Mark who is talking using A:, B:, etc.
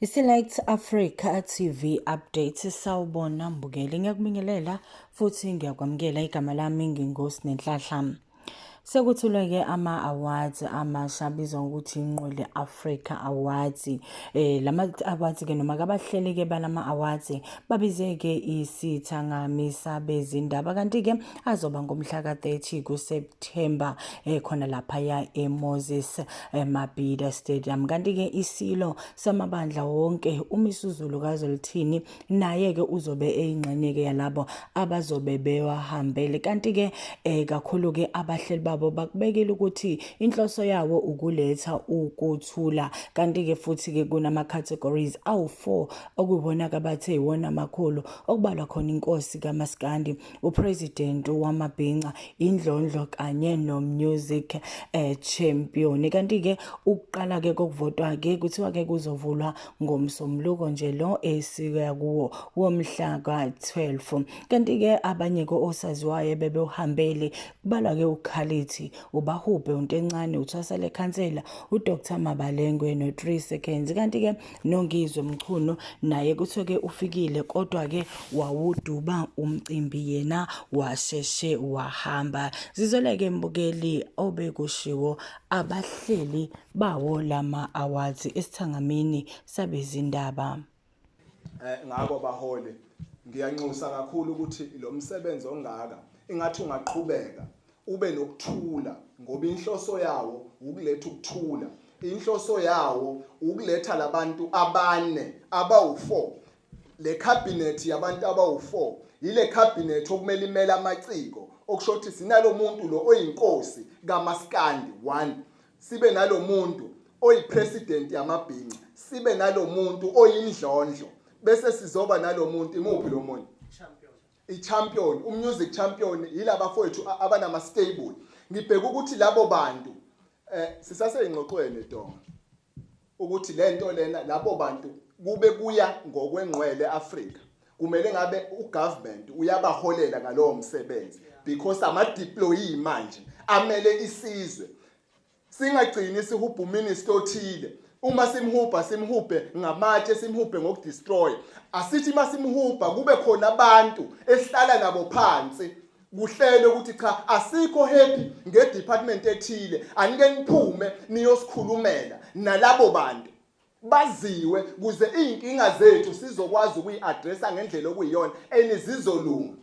A: Iselect Africa TV update. Sawubona mbukeli, ngiyakubingelela futhi ngiyakwamukela. Igama lami nginguSinenhlahla. Sekuthulwe-ke ama-awards amasha abizwa ngokuthi Inqwele Africa Awards. Lama awards-ke noma kabahleli-ke balama awards babize-ke isithangami sabezindaba, kanti-ke azoba ngomhla ka-30 kuSeptember khona laphaya eMoses Mabhida Stadium. Kanti-ke isilo samabandla wonke uMisuzulu kaZwelithini naye-ke uzobe eyingxenye-ke yalabo abazobe bewahambele. Kanti-ke kakhulu-ke abahleli babo bakubekile ukuthi inhloso yawo ukuletha ukuthula. Kanti-ke futhi-ke kunama-categories awu-4 okuyiwona-ke abathe iwona amakhulu, okubalwa khona inkosi kaMaskandi, upresident wamabhinca, indlondlo kanye no-music champion. Kanti-ke ukuqala-ke kokuvotwa-ke kuthiwa-ke kuzovulwa ngomsombuluko nje lo esikuya kuwo womhla ka-12. Kanti-ke abanye-ke osaziwayo bebewuhambele kubalwa-ke uKhalithi, uBahubhe, uNtencane, uThwasa Lekhansela, uDr Mabalengwe no-3 Seconds. Kanti-ke noNgizwe Mchunu naye kuthiwe-ke ufikile, kodwa-ke wawuduba umcimbi yena washeshe wahamba. Zizoleke mbukeli obekushiwo abahleli bawo lama awards esithangamini sabezindaba.
B: Ngakho baholi, ngiyanxusa kakhulu ukuthi lo msebenzi ongaka ingathi ungaqhubeka ube nokuthula, ngoba inhloso yawo ukuletha ukuthula, inhloso yawo ukuletha labantu abane abawu4, le cabinet yabantu abawu4, ile cabinet okumele imele amaciko, okusho ukuthi sinalo muntu lo oyinkosi kaMaskandi 1, sibe nalomuntu oyipresident yamabhinca, sibe nalomuntu oyindlondlo, bese sizoba nalomuntu, imuphi lo munye, i-champion, umusic champion, yilaba fowethu abanama stable. Ngibheka ukuthi labo bantu sisaseyingxoxweni donga ukuthi lento lena labo bantu kube kuya ngokwengqwele Africa, kumele ngabe ugovernment uyabaholela ngalowo msebenzi, because ama deployee manje amele isizwe. Singagcini sihubha uminister othile, uma simhubha simhubhe ngamatshe, simhubhe ngokudestroy. Asithi masimhubha kube khona abantu esihlala nabo phansi, kuhlele ukuthi cha, asikho happy ngedepartment ethile, anike niphume niyosikhulumela nalabo bantu baziwe, kuze iy'nkinga zethu sizokwazi ukuyi-addressa ngendlela okuyiyona and zizolunga.